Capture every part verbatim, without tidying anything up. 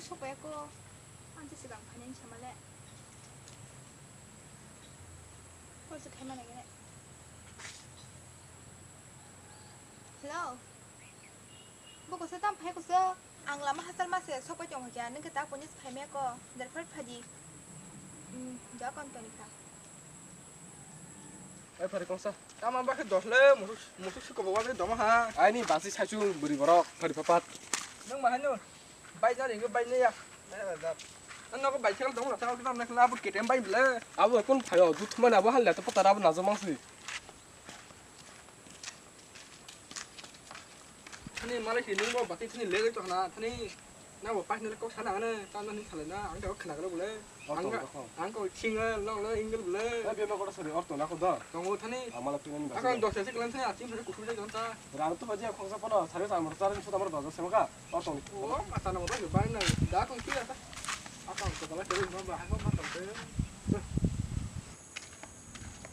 Sokphaiyako, ang se swkang phainani samale. Kol se khaima nangya. Hello. Bo koso tam phai koso. Ang lama hachal ma se sokpai tong kha, nwng khe tak ponis phaimaya ko. Derphar phadi. Hmm, da kon toni kha. Ai phari kongsa. Tama ba khe dos le musuk, musuk siko bo wa doma ha. Ai ni basi saichung buri borok phari papat. Nwng ma hanu. Bai jani ke bai ne ya. Ano ko bai khel dong na ta ko na na bu K T M bai bile. Abo kon phayo, dut mane abo hal le to pata abo na jomang si. Thani malai si nung bo bati thani le to na thani na bo pas ne kok sana ne ta na ni sale na ang ko khna galo bole. Ang ko singa long na ingel bole. Ai bema ko sari orto na ko da. Tongo thani. Amala pinan ba. Akang dos se klan thani atim thani kuthum jai jonta. Rang to baje khongsa pono sari samar sari suda mar bajar semaka. Orto. O mata na ba bai na da kong kila ta. Akang to bala sari ma ba ha ma ta.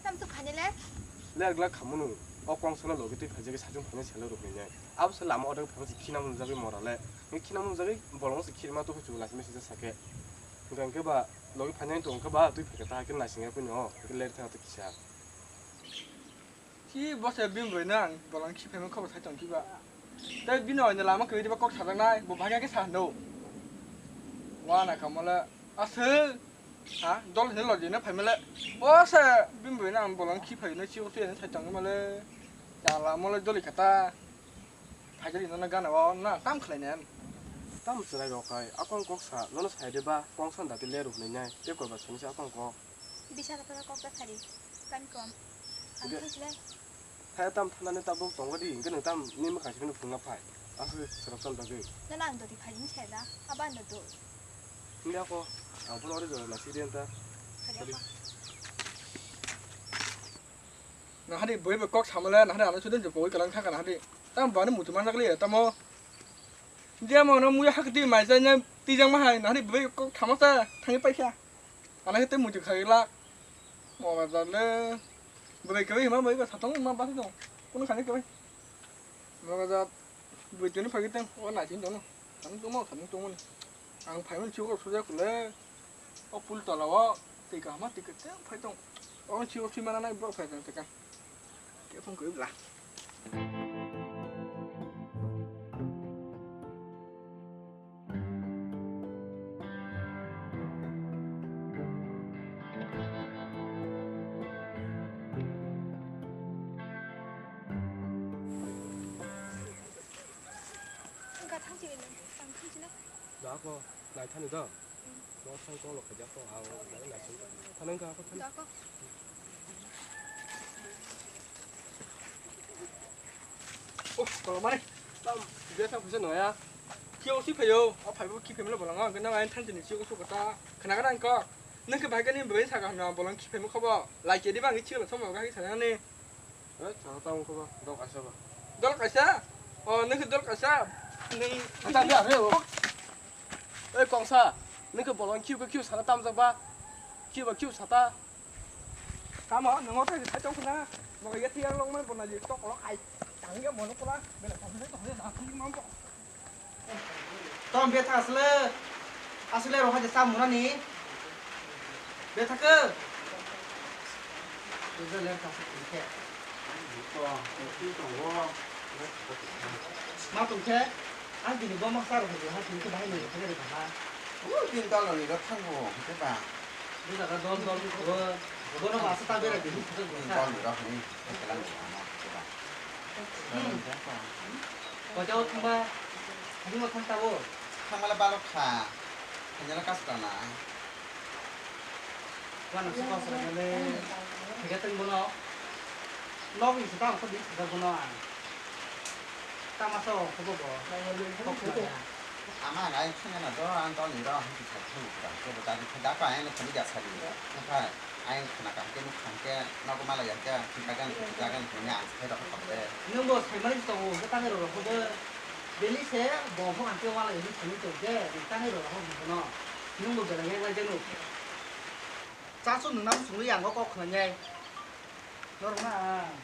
Tam tu khani le? Le agla khamunu. O kong sana logi twi phajagi sajung phani selo rukni ne. Abo se lama odeng phano se khina mun jagwi mora le. Ni khina mun jagwi bolong se khirma to huchu la se mesi sake. Hingke ba logi phani to hingke ba twi phake ta ke na singa kuni o. Ke le ta to kisa. Ki bose bim roi nang bolong khi phai khobor sai tong kiba. Tei bini oinda lama kwrwi diba kok sajaknai, bo bhagya khe sa hando. Wana kamole aswk, ha, dol hino lodi na phaimale. O se bini bini ang bolong khi phaino chibo twi sai tong male. Chala mole doli kata. Phaijali nono gana o na tam khlai ne. Tam chwrai rok hai akong kok sa nono sai de ba kong san dati le ruk nai nai te koi ba sani sa akong kok. Bisa kata kok ta sari kan kom. Ang Ge- thai sile. Phai tam thanani tabuk tongo di, hingke nang tam ni mwkhang simi phunukna phai. Aswk swrapsan bagwi. Nono ang doti phai ni sai da, abo ang doti. Hingke ako, ang phano ori jora nasi di anta. Phai Sorry. Ako. Nahari boi boi kok samale, nahari ano sudin je boi kalang thaka nahari. Tam bani mutu manjak liya, tamo. Dia mo no muya hak di mai jai na tijang ma hai, nahari boi kok thamasa, thangi paikha. Ana khe tei muitu khailak. Moga jat le. Bwrwi kwrwi hima bai satong ma basi dong. Kunu khani kwrwi. Moga jat bwtwi ni phagwi tang o nai tin dono. Thani tongmo thani tongmani. Ang phaimani chikok suja kule. O pul tola o twi kahma twi kwtang phai tong. O chikok sui mana nai borok phai tong teka. Khe phung kwrwi bla. Wngkha thang chini nang, tang thang chini. Da ko, nai thani do. Bo thang kolo khaja ko, ang nai nai sung. Thani wngkha ko thani. Da ko. Oh, tolomani. Tam, biasa kusa noya. Kio si phayo, o phaibo ki phaimalo bolongo, hwnkhe nang ain thanchini si usu kota. Khana kana angko. Nang khe bahai kani bai saka hwnna bolong ki phaimo khobo. Lai kedi bang ichilo somo ga hi sana ni. Eh, chana ta ungkho ba, dol kaisa ba. Dol kaisa? O, nang khe dol kaisa. Nang Ata dia re o. Oi kongsa, nang khe bolong kiu khe kiu sana tamjak ba. Kiu ba kiu sata. Tamo, nungo tei sai tong khna. Mo ya tiang long man bona ji tok lo ai. Tang ya mo no pula. Bela tong le tong le na tong mam po. Tong be thas le. Asle ro haja sam muna ni. Be thak. Be le thas ke. To, to to wo. Ma tong khe. Ang bini bo ma sar haja ha tong khe bahai ni khe de ha. U tin tal ni ro thang bo khe ba. Bo jaga dol dol bo, bono ba sa ta bera di. Ni dol ni rok ni, ni kelang ni ama, ni ba. Dol ni rok. Kocha o thangba, bini o thang tabo. Thangmala balok kha. Hanya na kas kana. Wana su kos ra le. Thega teng bono. Nok ni sa ta ko di sa bono. Tama sa o ko bo. Kok na ya. Ama ngai sini na do, ang dol ni rok, ang kisa thu, kisa thu, kisa thu, kisa thu, ang kisa thu, kisa thu, Ayang khna kaham khe, nuk kaham khe, nogo malai ya khe, thik jaga ni, thik jaga ni, thik jaga ni, ang se khe rokha kha de. Nwng bo saimani tongo, hwnkhe tangai rw rokho de. Beli se, bo phok ang khe malai ya khe, thangwi tong khe, tangai rw rokho hwnkhe no. Nwng bo belai yak lai de nuk. Chasu nwng nang sungwi ang o kok khna nyai. Norok na ang.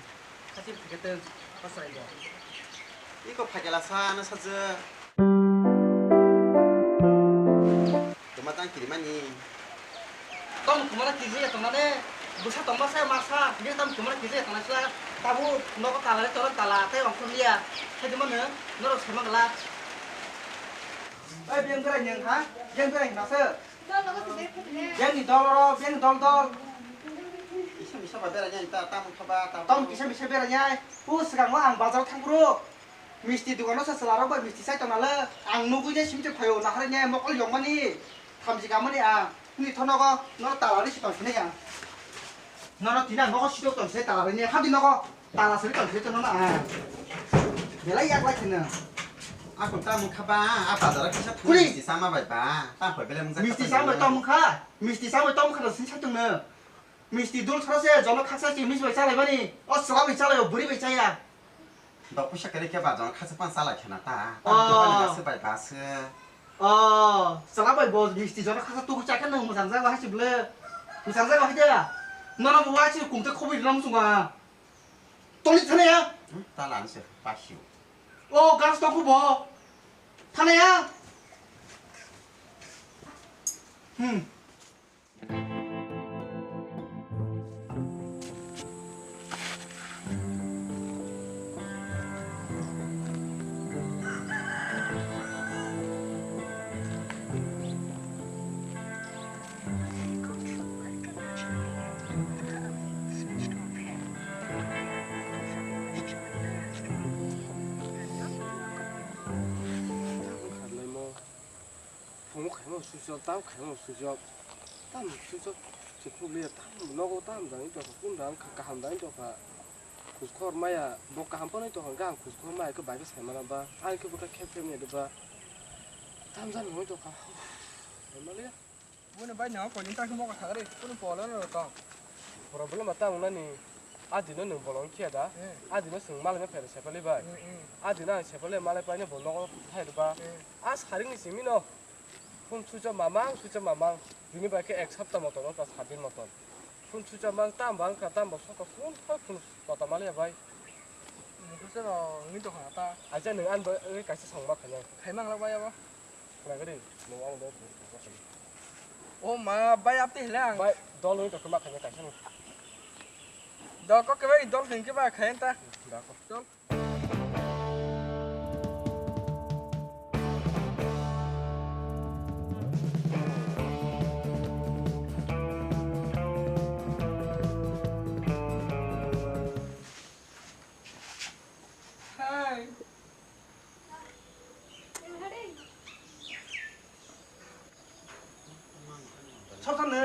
Hachir thwkhe tong, o chwrairok. Iko phaikhala sa, ano sajwk. Kirimani. Tamo kumara kiji ya tongnane, bwsa tongma se masa, bini tamo kumara kiji ya tongnai sila, tabuk nogo tala le toro tala, tei ongkhor liya, khaidi mano, norok sema gala. Oi, beng berai nyang ha? Beng berai masa? Dol nogo sibir khutine. Beng ni dol oro, beng dol dol. Isa misa ba berai nyang ta, tamo khaba, tamo. Tamo kisa misa berai nyai. U swkang o ang bazar thang bro. Misti dukano se chwla rok bai misti chai tongna le. Ang nugui de simi te phaio nahar ne mokol yong mani. Thamchi kamani ang. Ni thonogo no tala ri si tong sini ang. No no tina nogo si tong se tala ri ne khadi nogo. Tala sari tong se tong na ang. Belai yak lai sini. Ako ta mukha ba a bazar kisa thang Kuli. Misti sama bai ba. Ta phai bele mung Misti sama bai tong kha. Misti sama bai tong kha sini sa tong na. Misti dul sara se jono khaksa si mis bai chalai bani. O sala bai chalai o buri bai chaya. Dok puisa kere khe ba jong khacha pan salai khena ta. Oh. Tamo khe bani basi bai basi. Oh, sala bai bo misti jora khacha tu cha khe nang mujang jago hai chible. Mujang jago hai da. Nono bo wai chi kumte khoboi rina musunga. Toli thane ya. Hmm, ta lan se pasio. Oh, gas to bo. Thane ya. Hmm. Phungo khaima switch off, tam khaima switch off. Tam switch off se phunukliya, tam nogo tam jani tongkha, kun jani kaham jani tongkha. Khujkhor maya, bo kaham phano tongkha, hwnkhe ang khujkhor maya khe bai khe saimana ba, ani khe bo khe khep khep ni ba. Tam jani wngwi tongkha. Maliya. Boni bai no koi ni ta khe moka thagri, kunu polo no tong. Problem ta wngnani. A dino nwng bolong khiya da? Hmm. A dino chwng malai no phaida Sepali bai. Hmm, hmm. A dino ang Sepali malai paino bo nogo thai rwba. Hmm. A saring ni simi no. Phone switch off mamang, switch off mamang. Bini bai khe ek sapta moton, wngkha sat din moton. Phone switch off mang, tam bang kha, tam bo sokha phone, phone, phone kota maliya bai. Nungkhe se rw wngwi tongkha ta. Acha nwng ani bai kaisa song ma khainai. Khaimang rok bai abo. Khwlai gari, nwng ani bai phone kha khainai. O ma bai apte hile ang. Bai dol wngwi tongkha ma khainai kaisa nwng. Do kok khe bai dol khwng khe ba khayan ta. Da kok. Dol. Hai. Sor sor ne?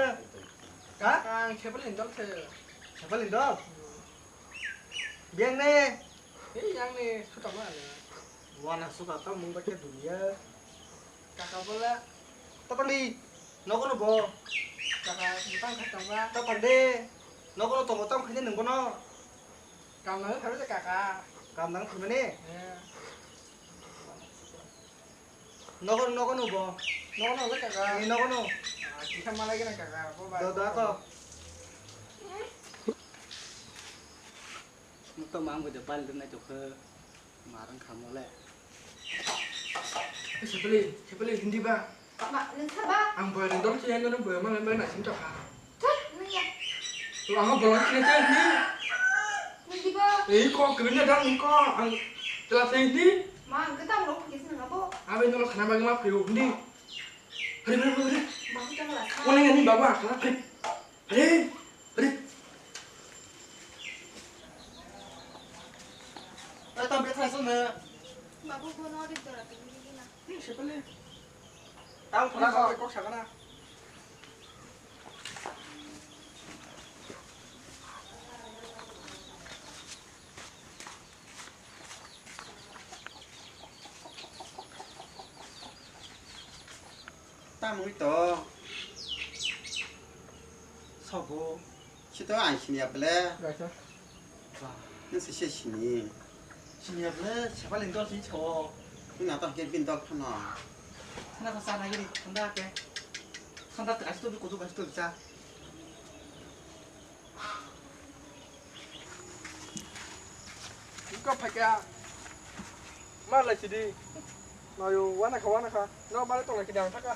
Ha? Ang Sepalin dol se. Sepalin dol? Beng ne? Hei, yang ne, suka mana? Wana suka ta mung ba ke dunia. Kaka bola. Tapandi, nogo no bo. Kaka, butang kha tangba. Tapandi, nogo no tongo tam khanya nung bono. Kam nang kharu kaka. Kam nang kharu ne? Eh. Nogo, nogo no bo. Nogo no le kaka. Ni nogo no. Ah, kisa malai gana kaka. Bo ba. Do, do, ako. Nokto mang bo de pal de nai tokhe. Marang khamo le. Sepeli, Sepeli, hindi ba? Papa, nung saba? Ang boy rindong sini, nung boy mana mana nasim tokha. Thut, nung ya. Tu ang bolong sini te hindi. Nung di ba? Eh, ko kebinnya dang ko ang telah sini hindi. Ma, ang ketang lo, kis nung abo. Abe nung khana bagi ma phayo hindi. Hari, hari, hari. Babu tang la. Kone ini bawa, kenapa? Hari, hari. Eh, tam bethai sung ne. Babu bono di dora tinggi na. Sepele. Tang pura kok kok sagana. Tamwi to. Sobo. Sito ang siniya ble. Gaisa. Ba, nung se se sini. Siniya ble, Sepalin dol si so. Nung na to ke bin dol phano. Khana to sana giri, thanda ke. Thanda to asto bi kudu asto bi cha. Iko phaikya. Mar lai sidi. Mayo wana kha, wana kha. No mare tong lai kidi ang thaka.